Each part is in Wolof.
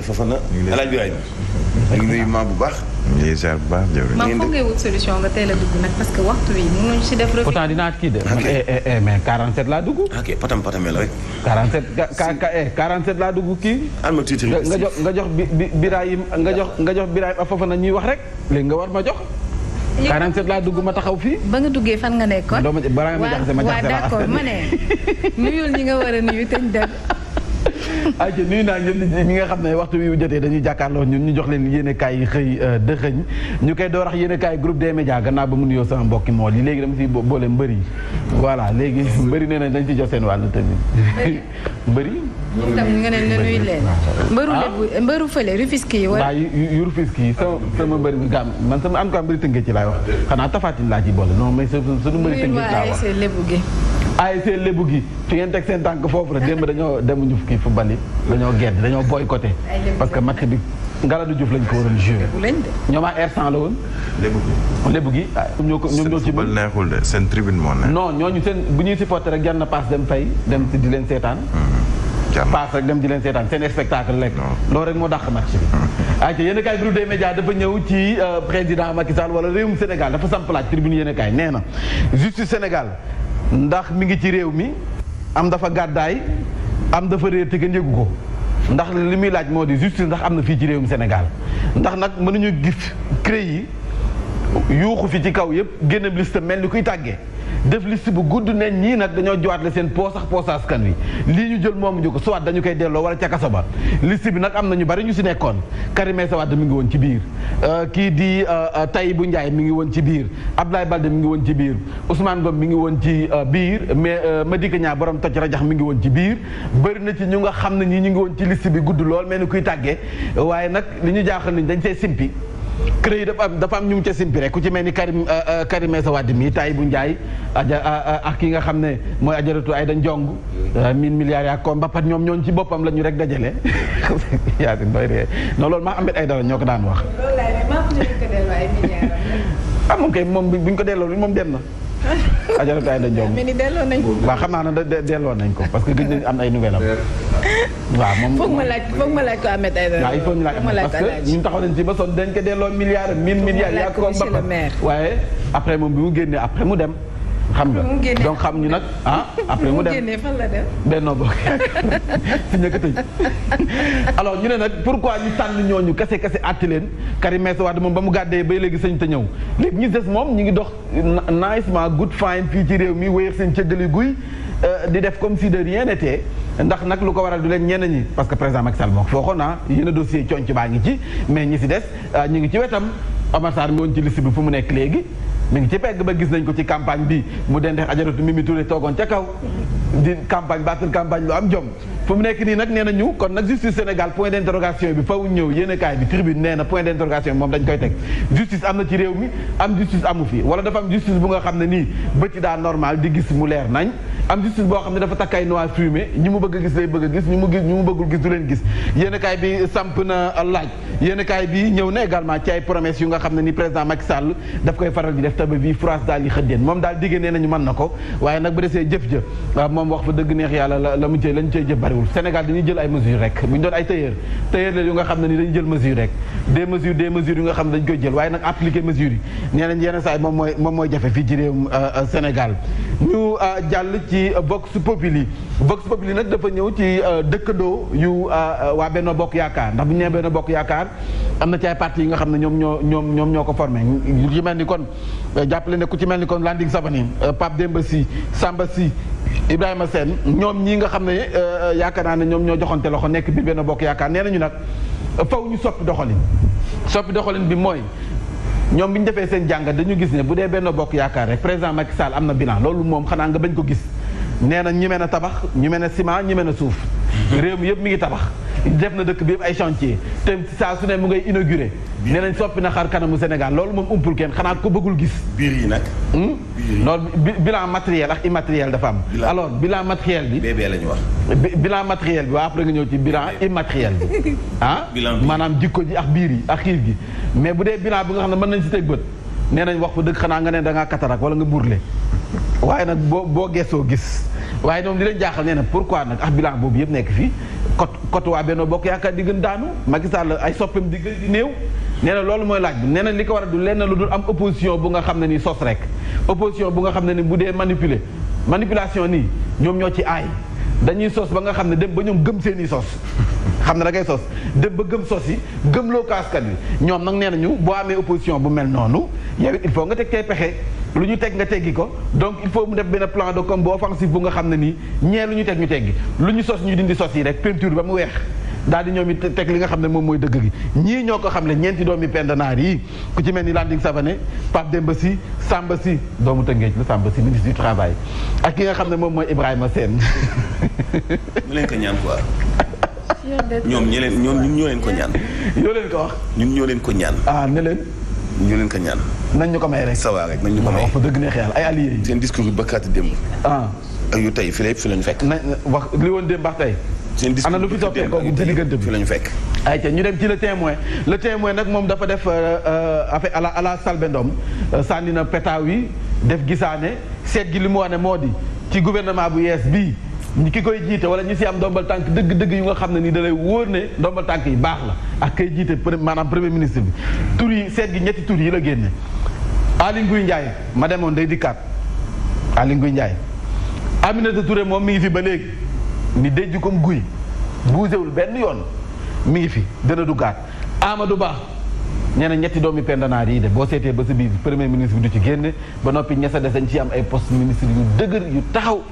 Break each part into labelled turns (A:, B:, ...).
A: Fofana El Hadj Birahim ñu ngi nuyu maa bu baax.
B: ñu ngi ziar bu baax jërëjëf.
C: maa foog ngay wut solution nga teel a dugg nag parce que waxtu wi mënuñu si def.
D: pourtant dinaa kii de. mais 47 laa dugg.
A: ok patam patamee la rek.
D: 47 laa dugg kii.
A: am na tuuti
D: nga jox Birahim nga jox Birahim ak Fofana ñuy wax rek léegi nga war ma jox. 47 laa dugg ma taxaw fii.
C: ba nga duggee fan nga nekkoon.
D: doo ma balaa nga ma jaxase ma jaxase la.
C: waaw d'accord ma ne nuyul ñi nga war a nuyu te ñu dem.
D: ayca nuyu naa ñëpp ñi nga xam ne waxtu wi jotee dañuy jàkkaarloo ñun ñu jox leen yéenekaay yi xëy dëxëñ ñu koy door wax yéenekaay groupe des médias gannaaw ba mu nuyoo sama mbokki mool yi léegi dama si boole mbëri yi voilà léegi mbëri nee nañ dañ ci jox seen wàll tamit mbëri
C: tam nga ne nuyu leen mbëru fële Rufisque yi wala
D: yu Rufisque yi sama mbëri bi gam man sama en tout cas mbëri tënkee ci laay wax xanaa tafatin laa ci boole non mais suñu mbëri tënkee ci laa wax ASC Lébu gi fi ngeen teg seen tànk foofu la démb dañoo demuñu kii football yi dañoo gedd dañoo boycotté parce que match bi Ngalandou Diouf lañ ko waroon joué ñoom ak R100 la woon Lébu gi ñoom ñoo ci
B: football neexul de seen tribune moo neex
D: non ñooñu seen bu ñuy supporté rek jar na paas dem fay dem di leen seetaan paas rek dem di leen seetaan seen spectacle rek loolu rek moo dàq match bi ayca yéenekaay groupe des médias dafa ñëw ci président Macky Sall wala réewum Sénégal dafa samp laaj tribune yéenekaay nee na justice Sénégal ndax mi ngi ci réew mi am dafa gàddaay am dafa réer te kenn yëgu ko ndax li muy laaj moo di justice ndax am na fii ci réewum Sénégal ndax nag mënuñu gis CREI yi yuuxu fi ci kaw yëpp génn liste mel ni kuy tàggee def liste bu gudd ne ñii nag dañoo jowaat la seen poos ak poos askan wi lii ñu jël moomu ñu ko soit dañu koy delloo wala ca kaso ba liste bi nag am na ñu bari ñu si nekkoon Karim Meïssa Wade mi ngi woon ci biir kii di Tahibou Ndiaye mi ngi woon ci biir Abdoulaye Baldé mi ngi woon ci biir Ousmane Ngom mi ngi woon ci biir mais Madické Niang borom toj rajax mi ngi woon ci biir bëri na ci ñu nga xam ne ñii ñu ngi woon ci liste bi gudd lool mel ni kuy tàggee waaye nag li ñu jaaxal ni dañ see simpi CREI dafa am ñu mu ca simpi rek ku ci mel ni Karim Meïssa Wade mi Tahibou Ndiaye ak ki nga xam ne mooy Ajaratu Aïda Ndiong 1000 milliards yaa ko mbapat ñoom ñooñu ci boppam la ñu rek dajale yaa si doy ree non loolu maa Ahmed Aïdara ñoo ko daan wax moom kay moom buñ ko delloo moom dem na Ajaratu Aïda Ndiong waaw xam naa ne delloo nañ ko parce que gëj nañ am ay nouvelle am waaw moom
C: foog ma laaj ko Ahmed Aïdara
D: waaw il faut ñu laaj parce que ñun taxaw nañ ci ba sonn dañ ko delloo milliards 1000 milliards yaa ko mbapat waaye après moom bi mu génnee après mu dem xam nga donc xam ñu nag après mu dem Benno Bokk si ñëkk tëj alors ñu ne nag pourquoi ñu tànn ñooñu kese àtti leen Karim Meïssa Wade moom ba mu gàddee bay léegi sañ te ñëw léegi ñu des moom ñu ngi dox nicement good fine fii ci réew mi wéyal seen cëggali guy di def comme si de rien n'était ndax nag lu ko waral du leen ñenn ñi parce que président Macky Sall moo ko fooxoon yéen a dossier conc baa ngi ci mais ñi si des ñu ngi ci wetam Omar Sarr mi woon ci liste bi fu mu nekk léegi mi ngi ci pegg ba gis nañ ko ci campagne bi mu dendex Ajaratu Mimi Touré toogoon ca kaw di campagne baatal campagne lu am jom fu mu nekk nii nag nee nañu kon nag justice Sénégal point d'interrogation bi faw ñëw yéenekaay bi tribune nee na point d'interrogation bi moom dañ koy teg justice am na ci réew mi am justice amu fi wala dafa am justice bu nga xam ne nii bëti daa normal di gis mu leer nañ am justice boo xam ne dafa takkay noir fumé ñi mu bëgg a gis lay bëgg a gis ñi mu bëggul gis du leen gis yéenekaay bi samp na laaj yéenekaay bi ñëw na également ci ay promesses yu nga xam ne ni président Macky Sall daf koy faral di def taba bi France daal di xëddeen moom daal digée nee nañu mën na ko waaye nag ba desee jëf ja moom wax fa dëgg neex yàlla la mu cee lañu cey jëf bariwul Sénégal dañuy jël ay mesures rek bu ñu doon ay tailleur la yu nga xam ne ni dañuy jël mesures rek des mesures yu nga xam ne dañ koy jël waaye nag appliquer mesures yi nee nañ yenn saa yi moom mooy jafe fii ci réewum Sénégal ñu jàll ci Vox Populi nag dafa ñëw ci dëkkandoo yu waa Benno Bokk Yaakaar ndax bu ñu nee Benno Bokk Yaakaar am na ci ay parti yi nga xam ne ñoom ñoo ko formé yu ci mel ni kon jàppale ne ku ci mel ni kon Landing Savané Pape Demba Sy Samba Sy Ibrahima Sène ñoom ñii nga xam ne yaakaar naa ne ñoom ñoo joxante loxo nekk biir Benno Bokk Yaakaar nee nañu nag faw ñu soppi doxalin bi mooy ñoom bi ñu defee seen jàngat dañu gis ne bu dee Benno Bokk Yaakaar rek président Macky Sall am na bilan loolu moom xanaa nga bañ ko gis nee na ñi mën a tabax ñi mën a ciment ñi mën a suuf réew mi yëpp mi ngi tabax def na dëkk bi yëpp ay chantier te saa su ne mu ngay inauguré nee nañ soppi na xar kanamu Sénégal loolu moom umpul kenn xanaa ko bëggul gis
A: biir yi nag
D: loolu bilan matériel ak immatériel dafa am alors bilan matériel bi
A: bébé la ñu wax
D: bilan matériel bi waa après nga ñëw ci bilan immatériel bi maanaam jikko ji ak biir yi ak xiir gi mais bu dee bilan bi nga xam ne mën nañ si teg bët nee nañ wax fa dëgg xanaa nga ne da ngaa katarak wala nga burle waaye nag boo geesoo gis waaye ñoom li leen jaaxal nee na pourquoi nag bilan boobu yëpp nekk fii côté waa Benno Bokk Yaakaar di gën daanu Macky Sall ay soppeem di gën di néew nee na loolu mooy laaj bi nee na li ko war a du lenn lu dul am opposition bu nga xam ne ni sos rek opposition bu nga xam ne ni bu dee manipulation nii ñoom ñoo ci aay dañuy sos ba nga xam ne dem ba ñoom gëm seen i sos xam ne da ngay sos dem ba gëm sos yi gëm loo kaaskat bi ñoom nag nee nañu boo amee opposition bu mel noonu yow it il faut nga teg tey pexe lu ñu teg nga teggi ko donc il faut mu def benn plan de com bu offensif bu nga xam ne nii ñee lu ñu teg ñu teggi lu ñu sos ñu dindi sos yi rek peinture ba mu weex daal di ñoom it teg li nga xam ne moom mooy dëgg gi ñii ñoo ko xam ne ñeenti doomi pendanaar yi ku ci mel ni Landing Savané Pape Demba Sy Samba Sy doomu Tëngéej la Samba Sy ministre du travail ak ki nga xam ne moom mooy Ibrahima Sène
A: ñu leen ko ñaan quoi ñoom ñun ñoo leen ko ñaan
D: yoo leen ko wax
A: ñun ñoo leen ko ñaan
D: ne leen
A: ñu leen ko ñaan
D: nañ ñu ko may rek
A: sawa rek nañ ñu ko may
D: wax fa dëgg neex yàlla ay alliés yi
A: seen discours yu bakkaati démb ak yu tey fi lañu fekk
D: na wax li woon démb baax tey
A: seen discours
D: ana lu fi soppee kooku ci diggante bi
A: fi lañu fekk
D: ay ca ñu dem ci le témoin nag moom dafa def affaire à la Selbé Ndom sànni na petaaw yi def gisaane seet gi li mu wane moo di ci gouvernement bu yees bii ki koy jiite wala ñu si am ndombal tànk dëgg-dëgg yu nga xam ne ni da lay wóor ne ndombal tànk yi baax la ak kay jiite maanaam premier ministre bi tur yi seet gi ñetti tur yi la génne Aly Ngouille Ndiaye ma demoon day dikkaat Aly Ngouille Ndiaye Aminata Touré moom mi ngi fi ba léegi ni déjj comme guy buusewul benn yoon mi ngi fi dana duggaat Amadou Ba nee na ñetti doomi pendanaar yi de boo seetee ba sa biir premier ministre bi du ci génne ba noppi ñesa des dañ ci am ay poste ministre yu dëgër yu taxaw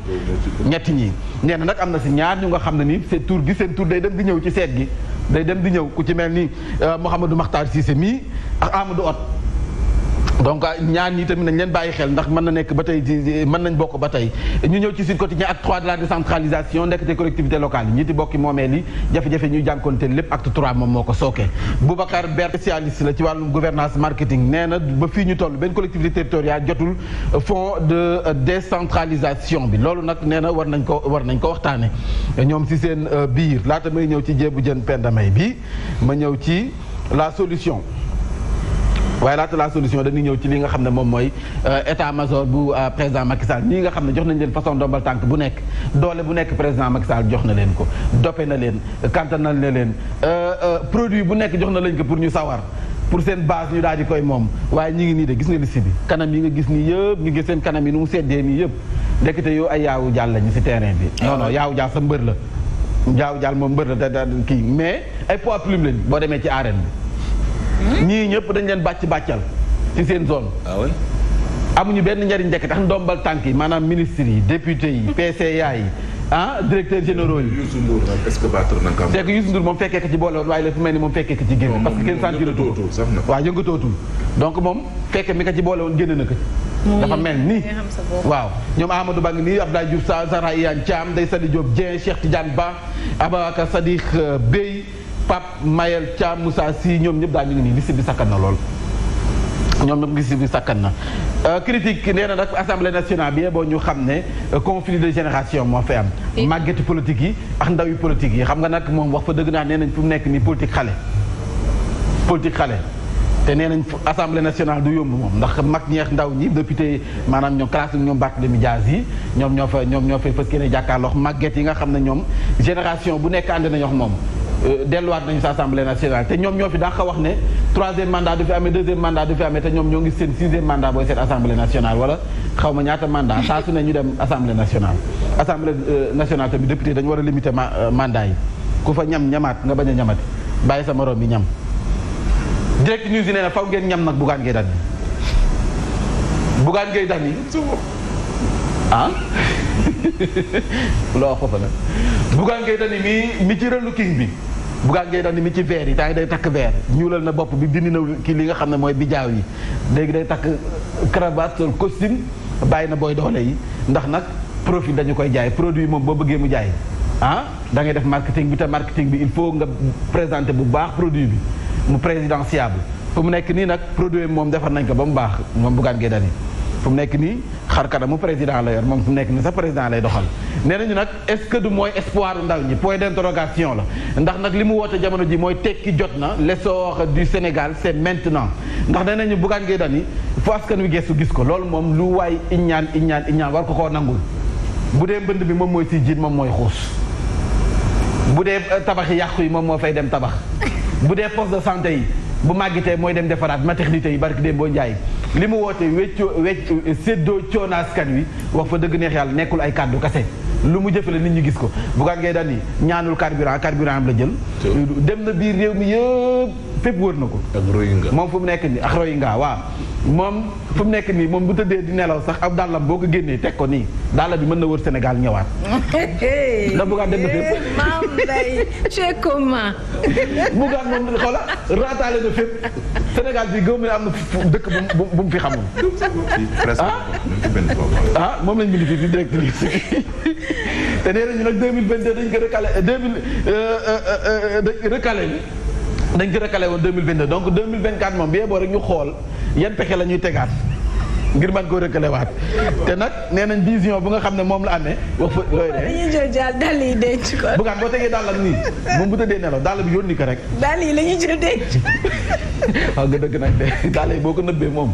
D: ñetti ñii nee na nag am na si ñaar ñu nga xam ne ni seen tur day dem di ñëw ci seet gi day dem di ñëw ku ci mel ni Mouhamadou Makhtar Cissé mii ak Amadou Hott donc ñaar ñi tamit nañ leen bàyyi xel ndax mën na nekk ba tey mën nañ bokk ba tey ñu ñëw ci Sud Quotidien acte 3 de la décentralisation ndekete collectivité locale yi ñiiti bokki moomeel yi jafe-jafe ñuy jànkonteel lépp acte 3 moom moo ko sooke Boubacar Ber spécialiste la ci wàllum gouvernance marketing nee na ba fii ñu toll benn collectivité territoriale jotul fonds de décentralisation bi loolu nag nee na war nañ ko waxtaane ñoom si seen biir laata may ñëw ci jéebu jën pendamay bi ma ñëw ci la solution waaye laata la solution dañuy ñëw ci li nga xam ne moom mooy état major bu président Macky Sall ñii nga xam ne jox nañ leen façon ndombal tànk bu nekk doole bu nekk président Macky Sall jox na leen ko dope na leen kantanal na leen produit bu nekk jox na leen ko pour ñu sawar pour seen base ñu daal di koy moom waaye ñi ngi nii de gis nga liste bi kanam yi nga gis nii yëpp ñu ngi seen kanam yi nu mu seddee nii yëpp ndekete yow ay yaawu jàll lañu si terrain bi non yaawu jàll sa mbër la yaawu jàll moom mbër la da kii mais ay poids plume lañu boo demee ci arène bi ñii ñëpp dañ leen bàccal ci seen zone.
A: ah oui.
D: amuñu benn njariñ njëkk tax ndombal tànk yi maanaam ministres yi députés yi PCA yi directeurs généraux yi.
B: Youssou Ndour nag est-ce que battre na ko.
D: c'est que Youssou Ndour moom fekkee ko ci boole woon waaye la fu mel ni moom fekkee ko ci génn. parce que kenn sentiratu ko waaw yëngatootul donc moom fekkee mi ko ci boole woon génn na ko. dafa mel ni waaw ñoom Amadou Ba ngi nii Abdoulaye Diouf Zahra Iyane Thiam Ndeye Saly Diop Dieng Cheikh Tidiane Ba Ababacar Sadikh Bey Pape Mayel Thiam Moussa Sy ñoom ñëpp daal ñu ngi nii liste bi sakkan na lool ñoom ñëpp liste bi sakkan na critique nee na nag assemblée nationale bi boo ñu xam ne conflit de génération moo fi am màggeti politique yi ak ndaw yi politique yi xam nga nag moom wax fa dëgg naa nee nañ fu mu nekk nii politique xale te nee nañ assemblée nationale du yomb moom ndax mag ñeex ndaw ñi député maanaam ñoom classe ñoom Barthélémy Dias yi ñoom ñoo fa fas yéene jàkkaarloo màgget yi nga xam ne ñoom génération bu nekk ànd nañu wax moom delluwaat nañu sa assemblée nationale te ñoom ñoo fi daa wax ne troisième mandat du fi amee deuxième mandat du fi amee te ñoom ñoo ngi seen sixième mandat booy seet assemblée nationale wala xaw ma ñaata mandat saa su ne ñu dem assemblée nationale tamit député dañu war a limiter mandat yi ku fa ñamaat nga bañ a ñamati bàyyi sa morom bi ñam direct news yi nee na faw ngeen ñam nag Bougane Gueye Dany Bougane Gueye Dany loo wax foofa nag Bougane Gueye Dany mi ci rëllu king bi Bougane Gueye Dany mi ci verre yi temps yi day takk verre ñuulal na bopp bi dindi na kii li nga xam ne mooy bijaaw yi léegi day takk cravate sol costume bàyyi na booy doole yi ndax nag profit dañu koy jaay produit moom boo bëggee mu jaay da ngay def marketing bi te marketing bi il faut nga présenter bu baax produit bi mu présidentiable fu mu nekk nii nag produit moom defar nañ ko ba mu baax moom Bougane Gueye Dany fu mu nekk nii xar kanamu président la yor moom fu mu nekk nii sa président lay doxal nee nañu nag est-ce que du mooy espoir ndaw ñi point d'interrogation la ndax nag li mu woote jamono ji mooy tekki jot na l'essor du Sénégal c'est maintenant ndax nee nañu Bougane Gueye Dany fu askan wi gestu gis ko loolu moom lu waay iñaan war ko koo nangul bu dee mbënd bi moom mooy si jiit moom mooy xuus bu dee tabax yi yàqu yi moom moo fay dem tabax bu dee poste de santé yi bu màggitee mooy dem defaraat maternité yi barki dem boo njaay li mu woote séddoo coono askan wi wax fa dëgg neex yàlla nekkul ay kàddu kase lu mu jëfale nit ñi gis ko Bougane Gueye Dany ñaanul carburant am la jël dem na biir réew mi yëpp fépp wër na ko moom fu mu nekk nii ak Rohingya waaw moom fu mu nekk nii moom bu tëddee di nelaw sax ab dàllam boo ko génnee teg ko nii dàll bi mën na wër Sénégal ñëwaat ndax Bougane dem na fépp
C: maam day c'est comment
D: Bougane moom xoola raataale na fépp Sénégal bi gëw am na dëkk bu mu fi xamul moom lañ bind fii direct li te nee nañu nag 2022 dañ ko recalé 2000 recalé dañ ko recalé woon 2022 donc 2024 moom bi boo rek ñu xool yan pexe la ñuy tegaat ngir mën koo recalé waat te nag nee nañ vision bu nga xam ne moom la amee wax fa looy de
C: dañuy jël jàll dàll yi denc ko
D: Bougane boo tegee dàllam nii moom bu tëddee nelaw dàll bi yónni ko rek
C: dàll yi la ñuy jël denc
D: waaw nga dëgg nag de dàll yi boo ko nëbbee moom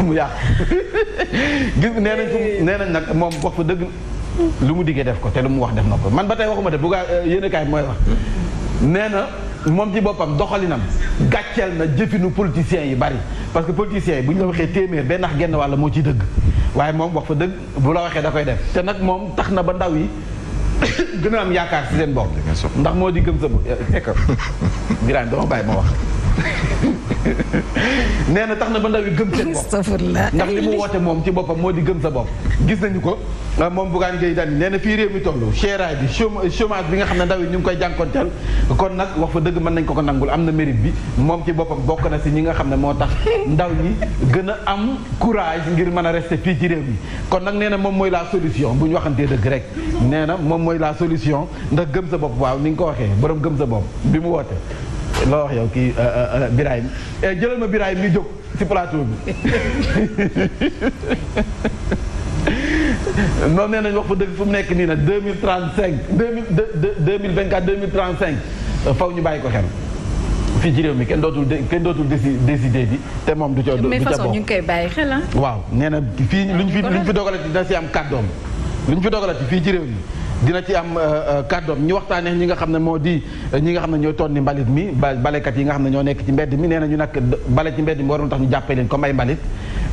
D: mu yàqu gis nee nañ nag moom wax fa dëgg lu mu diggee def ko te lu mu wax def na ko man ba tey waxuma de Bougane yéen a kaay mooy wax nee na moom ci boppam doxalinam gàcceel na jëfinu politiciens yi bari parce que politiciens yi bu ñu la waxee téeméer benn ak genn wàll moo ciy dëgg waaye moom wax fa dëgg bu la waxee da koy def te nag moom tax na ba ndaw yi gën a am yaakaar ci seen bopp ndax moo di gëm sa bopp fekk Birane dama bàyyi ma wax nee na tax na ba ndaw yi gëm seen bopp ndax li mu woote moom ci boppam moo di gëm sa bopp gis nañu ko moom Bougane Gueye Dany nee na fii réew mi toll chéraay bi chômage bi nga xam ne ndaw yi ñu ngi koy jànkonteel kon nag wax fa dëgg mën nañ ko nangul am na mérite bi moom ci boppam bokk na si ñi nga xam ne moo tax ndaw ñi gën a am courage ngir mën a rester fii ci réew mi kon nag nee na moom mooy la solution bu ñu waxantee dëgg rek nee na moom mooy la solution ndax gëm sa bopp waaw ni nga ko waxee borom gëm sa bopp bi mu woote loo wax yow kii Birahim jëlal ma Birahim ñu jóg ci plateau bi noonu nee nañ wax fa dëgg fu mu nekk nii nag 2035 2024 2035 faw ñu bàyyi ko xel fii ci réew mi kenn dootul décider bi te moom du ca bokk.
C: mais façon ñu ngi koy bàyyi xel
D: waaw nee na fii luñ fi dogalati dina si am kàddoom luñ fi dogalati fii ci réew mi dina ci am kàddoom ñu waxtaanee ñi nga xam ne moo di ñi nga xam ne ñooy tonni mbalit mi balekat yi nga xam ne ñoo nekk ci mbedd mi nee na ñu nag bale ci mbedd mi warul tax ñu jàppee leen comme ay mbalit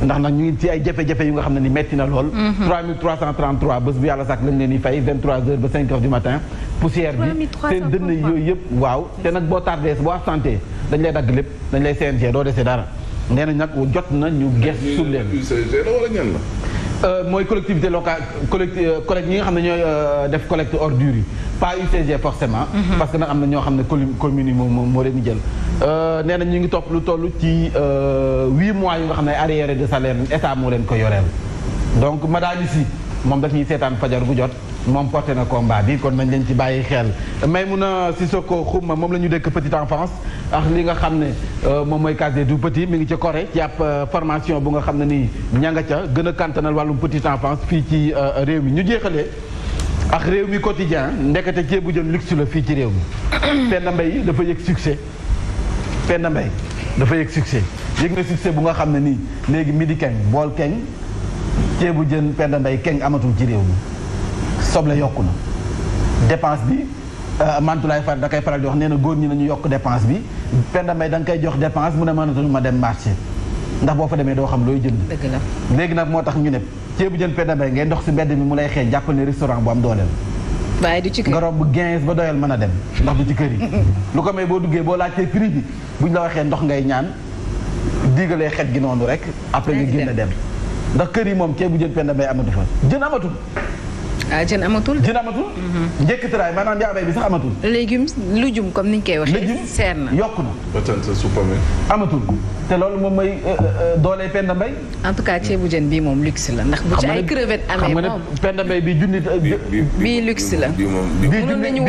D: ndax nag ñu ngi ci ay jafe-jafe yu nga xam ne ni metti na lool 3333 bés bu yàlla sàkk lañ leen di fay 23h ba 5h du matin poussière bi seen dënn yooyu yëpp waaw te nag boo tardé boo absenté dañ lay dagg lépp dañ lay CNG doo dese dara nee na nag jot na ñu gestu leen mooy collectivité locale collecte ñi nga xam ne ñooy def collecte ordures yi pas UCG forcément parce que nag am na ñoo xam ne communes yi moo leen di jël nee na ñu ngi topp lu toll ci 8 mois yu nga xam ne arriéré de salaire état moo leen ko yoreel donc madame si moom daf ñuy seetaan fajar gu jot moom porté na combat bi kon nañ leen ci bàyyi xel Maïmouna Sissoko Khouma moom la ñu dëkk petite enfance ak li nga xam ne moom mooy case des tout petits mi ngi ca Corée ci ab formation bu nga xam ne nii ña nga ca gën a kantanal wàllum petite enfance fii ci réew mi ñu jeexalee ak réew mi quotidien ndekete ceebu jën luxe la fii ci réew mi Penda Mbaye dafa yëg succès Penda Mbaye dafa yëg succès yëg na succès bu nga xam ne nii léegi midi keng bool keng ceebu jën Penda Mbaye keng amatul ci réew mi soble yokku na dépense bi Mantoulaye Fall da koy faral di wax nee na góor ñi nañu yokk dépense bi Penda Mbaye da nga koy jox dépense mu ne mënatuñu ma dem marché ndax boo fa demee doo xam looy jënd. dëgg la léegi nag moo tax ñu ne ceebu jën Penda Mbaye ngay dox si mbedd mi mu lay xeeñ jàppal ne restaurant bu am dooleel.
C: waaye du ci kër
D: nga romb 15 ba doyal mën a dem ndax du ci kër yi. lu ko may boo duggee boo laajtee prix bi buñ la waxee ndox ngay ñaan digalee xet gi noonu rek. après nga génn dem ndax kër yi moom ceebu jën Penda Mbaye amatu fa jën amatul.
C: ah jën amatul.
D: jën amatul. njëkk tëraay maanaam yaabay bi sax amatul.
C: légumes lujum comme ni ñu koy waxee.
D: légumes
C: seer na
D: yokku na.
B: batante suppame.
D: amatul te loolu moom mooy doolee Penda Mbaye.
C: en tout cas ceebu jën bii moom luxe la ndax bu ci ay crevettes amee moom
D: xam nga ne Penda Mbaye bi junni.
C: bii luxe la. mënoon nañu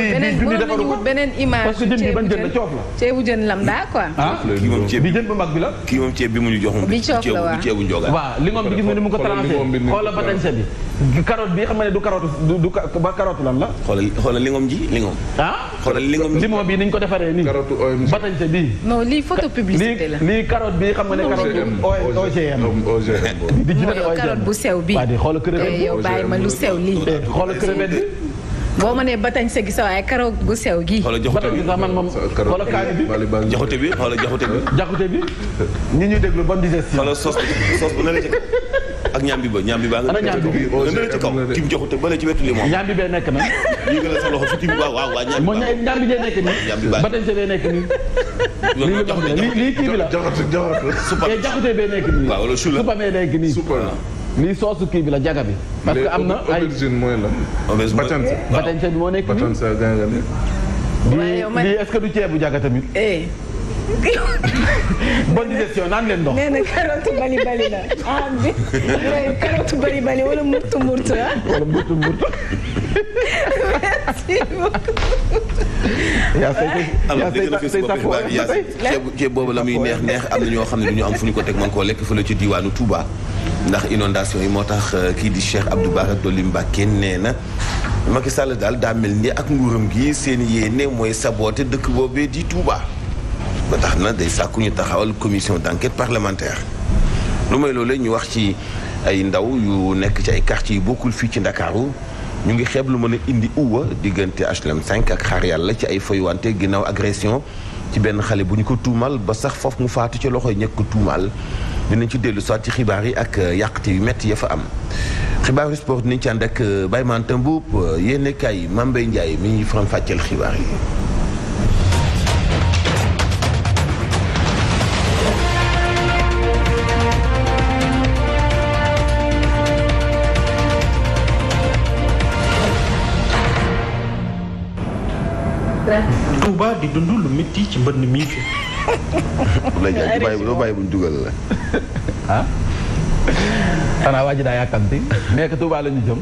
C: wut beneen image.
D: parce que jën bi ban jën la coof la.
C: ceebu jën lambda quoi.
A: ah kii moom ceeb
D: bi jën bu mag bi la.
A: kii moom ceeb bi mu ñu jox moom.
C: bi coof la waaw
A: ceebu njoga.
D: waaw li ngoom bi gis nga ni mu ko tracé xoola batañse bi carotte bi xam nga ne du carotte du ba carotte lan la.
A: xoolal lingom ji lingom. xoolal lingom ji
D: limon bi ni ñu ko defaree nii.
B: carotte OMG
D: batañse bii.
C: non lii photo publicité la.
D: lii carotte bi xam nga ne carotte OGM. di ci
C: yow carotte bu sew bi.
D: waa di xoolal crevette
C: yow bàyyi ma lu sew lii.
D: xoolal crevette bi.
C: boo ma nee batañse gi sa waaye carotte gu sew gi.
A: xoolal joxute bi
D: sax man moom xoolal kaani bi.
A: joxute bi xoolal joxute bi.
D: jaxute bi. ñi ñuy déglu bonne digestion.
A: xoolal sos bu ne la ci kaw ak ñaam bi nga
D: ana ñaam bi
A: nga ci kaw tim joxute ba la ci wetu limon.
D: ñaam bi bee nekk na.
A: yëgal sa loxo fi tim waaw
D: ñaam bi bee nekk nii. batañse bee nekk nii. lii kii bi la. jaxute bee nekk nii.
A: waaw wala
D: supa bee nekk nii. lii soosu kii bi la jaga bi. parce que am na ay
B: aubergine mooy la.
D: batañse bi moo nekk nii. lii est-ce que du ceebu jaga tamit. bonne digestion naan leen ndox.
C: nee na carotte bali la. bi carotte bali wala murtu ah.
D: wala murtu. merci beaucoup.
A: ceeb boobu la muy neex am na ñoo xam ne du ñu am fu ñu ko teg man koo lekk fële ci diwaanu Touba. ndax inondation yi moo tax kii di Cheikh Abdou Bara Dolly Mbacké nee na Macky Sall daal daa mel ni ak nguuram gi seen yéene mooy saboter dëkk boobee di Touba. ba tax na day sàkku ñu taxawal commission d'enquête parlementaire lu may loolee ñu wax ci ay ndaw yu nekk ci ay quartiers yu bokkul fii ci Ndakaaru ñu ngi xeeb lu mën a indi uwa diggante HLM 5 ak Xaar Yàlla ci ay foywante ginnaaw agression ci benn xale bu ñu ko tuumal ba sax foofu mu faatu ci loxoy ñekk ko tuumal dinañ ci dellu soit ci xibaar yi ak yàqte yu métti ya fa am xibaaru sport dinañ ci ànd ak Baye Manta Mboup yéene kay Mambey Ndiaye mi ñuy faram fàcceel xibaar yi.
E: Touba di dund lu métti ci mbënn mi fi.
A: doo bàyyi buñ dugal la.
D: xanaa waa ji daa yàkkamti mais que Touba la ñu jëm.